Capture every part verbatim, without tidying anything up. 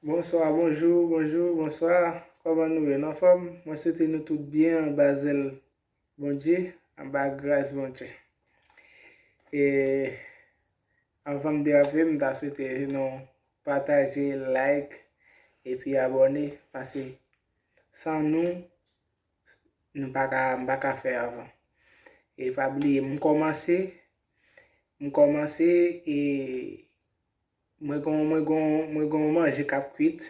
Bonswa, bonjou, bonjou, bonswa. Kòman nou ye? Nou anfòm? Mwen swete nou tout byen anba zèl Bondye, anba gras Bondye. E anvan m derape, m ta swete nou pataje, like, epi abòne, paske san nou, nou pa ka, m pa ka fè anvan. E pa bliye, m kòmanse, m kòmanse, e mwen gon, mwen gon, mwen gon manje k ap kwit.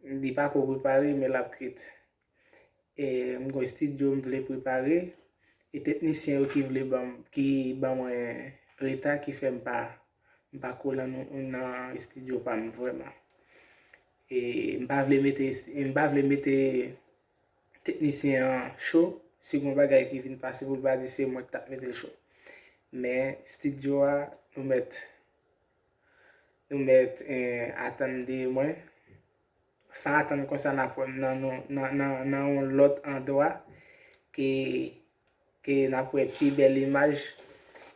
Li pa ko prepare, men l ap kwit. E m gon estidyo m vle prepare. E teknisyen yo ki vle ban m, ki ban mwen reta, ki fè m pa, m pa ko lan nou, nan estidyo pa m vrèman. E m pa vle mete, m pa vle mete teknisyen an cho. Si gon bagay ki vin pase pou l pa di se mwen k t ap mete l cho. Men estidyo a, nou mèt, nou mèt, eh, atann de mwen. San atann konsa, n ap wè m nan, nan, nan, nan, nan yon lòt andwa ke, ke n ap wè pi bèl imaj.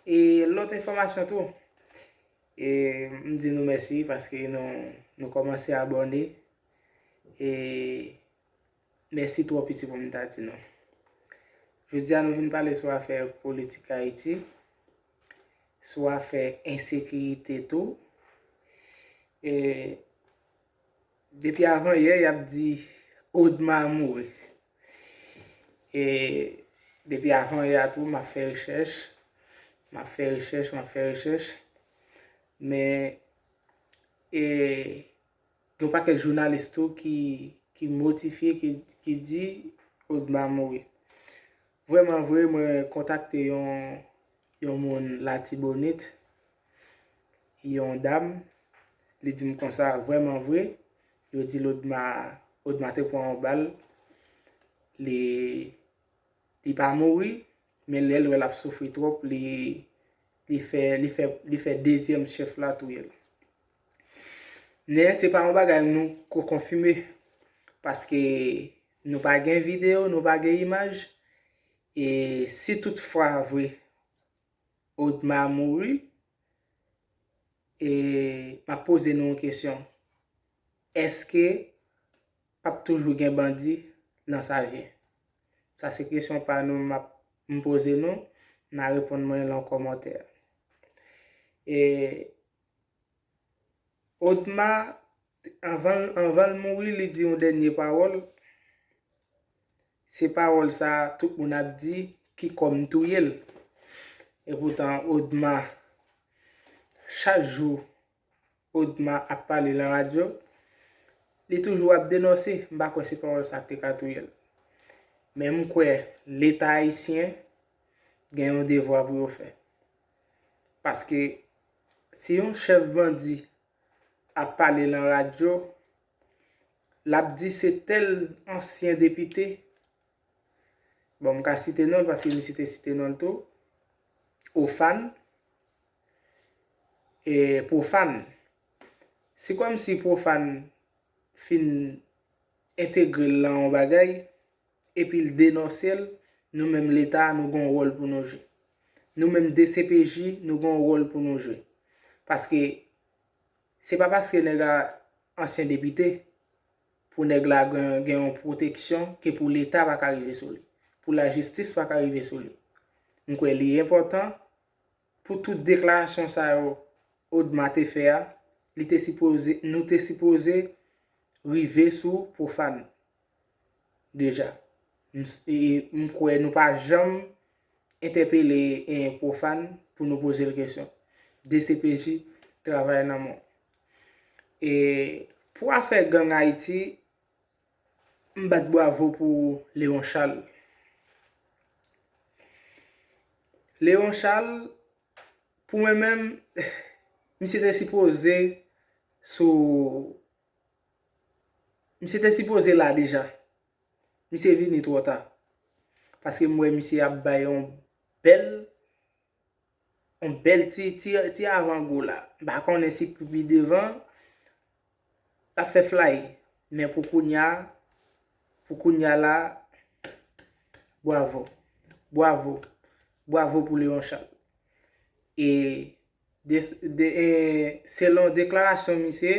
E lòt enfòmasyon tou. E m di nou mèsi paske nou, nou kòmanse abòne. E mèsi twò piti pou m ta di nou. Jodi a, nou vin pale sou afè politik Ayiti, sou afè ensekirite tou. E depi avan yè, y ap di Odma mouri. E depi avan yè a tou, m ap fè rechèch, m ap fè rechèch, m ap fè rechèch. Men, e, gen yon pakèt jounalis tou ki, ki modifye, ki, ki di Odma mouri. Vrèman vre, mwen kontakte yon, yon moun Latibonit, yon dam, li di m konsa, vrèman vre, yo di l Odma, Odma te pran yon bal, li, li pa mouri, men lè l wè l ap soufri twòp, li, li fè, li fè, li fè dezyèm chèf la touye l. Men se pa yon bagay nou ko konfime, paske nou pa gen videyo, nou pa gen imaj, e si toutfwa vre Odma mouri, e m ap poze nou yon kesyon. Èske p ap toujou gen bandi nan Savyen? Sa se kesyon pa nou m ap, m poze nou, n a reponn mwen lan kòmantè. E Odma, anvan, anvan l mouri, li di yon dènye pawòl. Se pawòl sa a tout moun ap di, ki kòm touye l. Epoutan, Odma, chak jou, Odma ap pale lan radyo, li toujou ap denonse. M pa kwè se pawòl sa a k te ka touye l. Men m kwè Leta ayisyen gen yon devwa pou yo fè. Paske si yon chèf bandi ap pale lan radyo, l ap di se tèl ansyen depite, bon, m ka site non l paske misye te site non l tou, Ofan, e Pwofan. Se kòmsi Pwofan fin entegre l lan yon bagay, epi l denonse l, nou menm Leta, nou gen yon wòl pou nou jwe. Nou menm D C P J, nou gen yon wòl pou nou jwe. Paske se pa paske nèg la ansyen depite, pou nèg la gen, gen yon pwoteksyon ke pou Leta pa ka rive sou li, pou lajistis pa ka rive sou li. M kwè li enpòtan pou tout deklarasyon sa yo Odma te fè a, li te sipoze, nou te sipoze rive sou Pwofan deja. M, e, m kwè nou pa janm entèpele, e, Pwofan pou nou poze l kesyon. D C P J travay nan men w. E pou afè gang Ayiti, m bat bwavo pou Léon Charles. Léon Charles, pou mwen menm, misye te sipoze sou, misye te sipoze la deja. Misye vini twò ta. Paske m wè misye ap bay yon bèl, yon bèl ti, ti, ti avangou la. M pa konnen si pou pi devan, l ap fè flay. Men pou kounya, pou kounya la, bwavo. Bwavo. Bwavo pou Léon Charles. E de, de, e selon deklarasyon misye,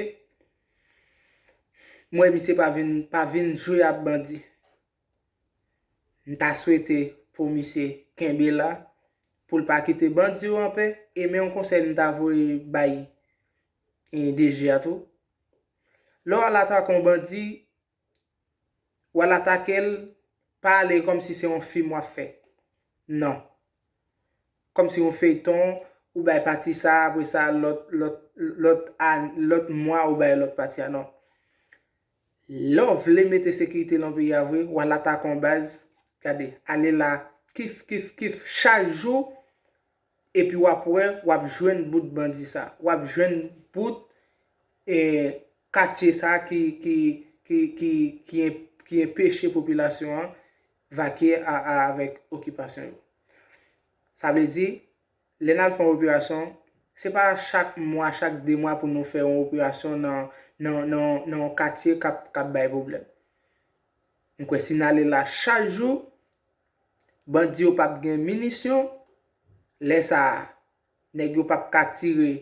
M wè misye pa vin, pa vin jwe ak bandi. M ta swete pou misye kenbe la, pou l pa kite bandi yo anpè, e men yon konsèy m ta voye bay, e, D G a tou. Lè w al atake yon bandi, w al atake l, pa ale kòmsi se yon fim w ap fè. Non. Kòmsi yon feyton, ou bay pati sa, apre sa, lòt, lòt, lòt, a, lòt mwa, ou bay lòt pati a, non. Lè w vle mete sekirite nan peyi a vre, w al atake yon baz, gade, ale la, kif, kif, kif, chak jou, epi w ap wè, w ap jwenn bout bandi sa, w ap jwenn bout, e, katye sa ki, ki, ki, ki, ki, en- ki enpeche popilasyon an vakye a, a, avèk okipasyon yo. Sa vle di, lè n al fè yon operasyon, se pa chak mwa, chak de mwa pou nou fè yon operasyon nan, nan, nan, nan yon katye k ap, k ap bay pwoblèm. M kwè si n ale la chak jou, bandi yo p ap gen minisyon, lè sa a, nèg yo p ap ka tire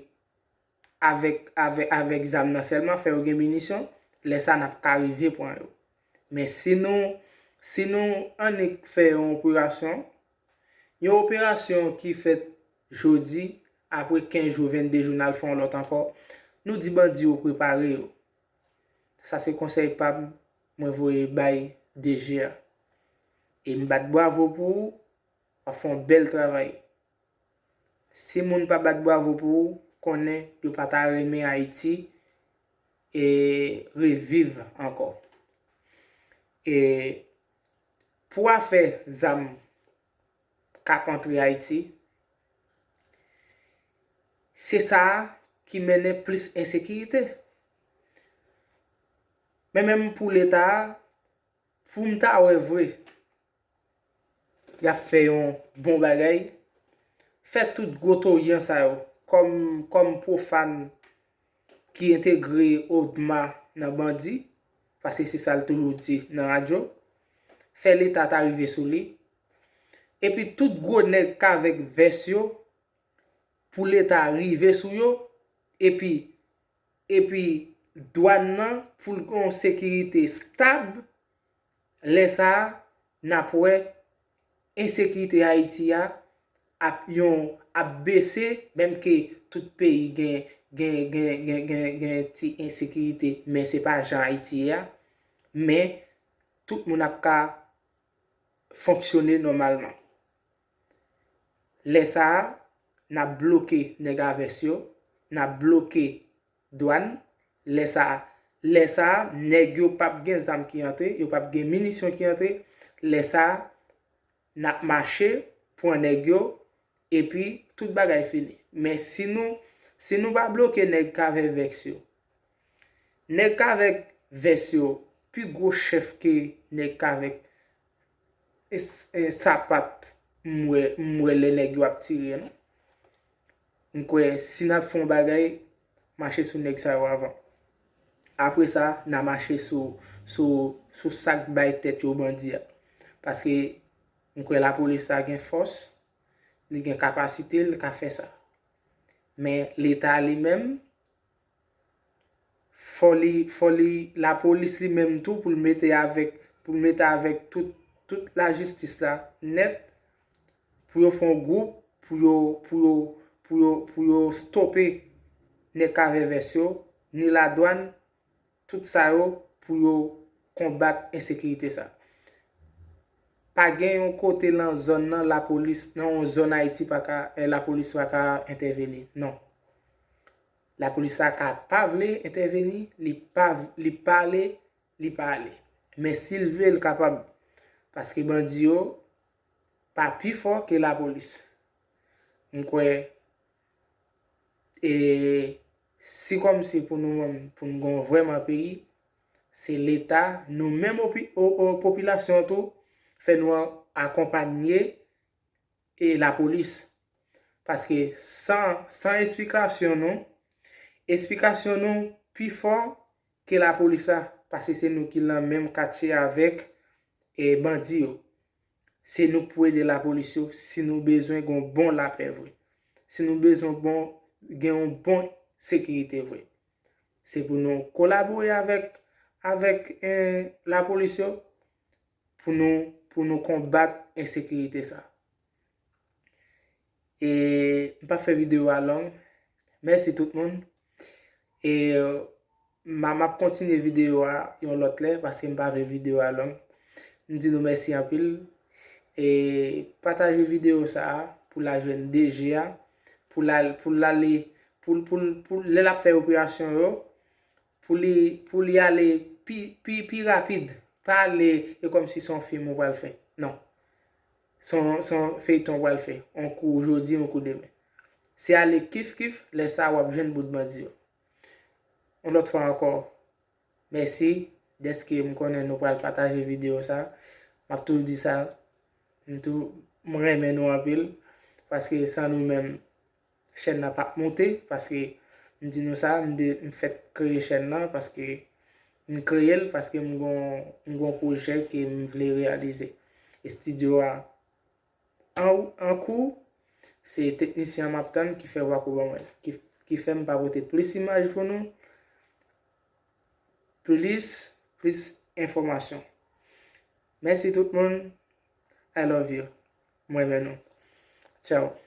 avèk, avèk, avèk zam nan sèlman, fè yo gen minisyon, lè sa a n ap ka rive pran yo. Men si nou, si nou annik fè yon operasyon, yon operasyon ki fèt jodi, apre kenz jou, vennde jou, n al fè yon lòt ankò, nou di bandi yo prepare yo. Sa se konsèy pa m, mwen voye bay D G a. E m bat bwavo pou ou, w ap fè yon bèl travay. Si moun pa bat bwavo pou ou, konnen yo pa ta renmen Ayiti e reviv ankò. E pou afè zam k ap antre Ayiti, se sa a ki mennen plis ensekirite. Men menm pou Leta a, pou m ta wè vre, y ap fè yon bon bagay, fè tout gwo toryan sa yo, kòm, kòm pwofàn ki entegre ODMA nan bandi, paske se sa l toujou di nan radyo, fè Leta ta rive sou li, epi tout gwo nèg k avèk vès yo, pou Leta rive sou yo, epi, epi dwàn nan, pou l gen yon sekirite stab, lè sa a, n ap wè ensekirite Ayiti a ap yon, ap bese, menm ke tout peyi gen, gen, gen, gen, gen, gen ti ensekirite, men se pa jan Ayiti ye a. Men tout moun ap ka fonksyone nòmalman. Lè sa a, n ap bloke nèg a vès yo, n ap bloke dwàn. Lè sa a, lè sa a, nèg yo p ap gen zam ki antre, yo p ap gen minisyon ki antre. Lè sa a, n ap mache, pran nèg yo, epi tout bagay fini. Men si nou, si nou pa bloke nèg k avèk vès yo, nèg k avèk vès yo pi gwo chèf ke nèg k avèk e s- e sapat. M wè, m wè lè nèg yo ap tire, non. M kwè si n ap fè yon bagay, mache sou nèg sa yo avan. Apre sa, n a mache sou, sou, sou sa k bay tèt yo bandi a. Paske m kwè lapolis la gen fòs, li gen kapasite, li ka fè sa. Men Leta li menm, fò li, fò li, lapolis li menm tou pou l mete avèk, pou l mete avèk tout, tout lajistis la nèt, pou yo fè yon gwoup, pou yo, pou yo, pou yo, pou yo stope nèg k avè vès yo, ni ladwàn, tout sa yo, pou yo konbat ensekirite sa. Pa gen yon kote nan zòn nan lapolis, nan yon zòn Ayiti pa ka, eh, lapolis pa ka entèveni. Non. Lapolis la ka pa vle entèveni, li pa, li pa ale, li pa ale. Men si l vle, l kapab. Paske bandi yo pa pi fò ke lapolis. M kwè, e si kòmsi pou nou menm, pou n gen vrèman peyi, se Leta, nou menm opi- o- o- popilasyon tou, fè nou a- akonpanye e lapolis. Paske san, san esplikasyon nou, esplikasyon nou pi fò ke lapolis la, paske se nou ki nan menm katye avèk, e, bandi yo. Se nou k pou ede lapolis yo si nou bezwen gen yon bon lapè vre. Si nou bezwen bon, gen yon bon sekirite vre. Se pou nou kolabore avèk, avèk eh, lapolis yo pou nou, pou nou konbat ensekirite sa. E m pa fè videyo a long. Mèsi tout moun. E m ap kontinye videyo a yon lòt lè paske m pa vle videyo a long. M di nou mèsi anpil. E pataje videyo sa a pou l al jwenn D G a, pou l al, pou l ale, pou, pou, pou lè l ap fè operasyon yo, pou li, pou li ale pi, pi, pi rapid. Pa ale e kòmsi se yon fim ou pral fè. Non. Se yon, se yon feyton ou pral fè. On kou jodi, on kou demen. Se ale kif kif, lè sa w ap jwenn bout bandi yo. Yon lòt fwa ankò, mèsi dèske m konnen nou pral pataje videyo sa. M ap toujou di sa, m tou, m renmen nou anpil, paske san nou menm, chèn nan p ap monte, paske m di nou sa, m, de, m fèk kreye chèn nan, paske m kreye l, paske m gon, m gon pwojè ke m vle reyalize. Estidyo a an, an kou, se teknisyen an m ap tann ki fè wakou ban mwen, ki, ki fè m pa pote plis imaj pou nou, plis, plis enfòmasyon. Mèsi tout moun. I love you. Mwen renmen nou. Tchao.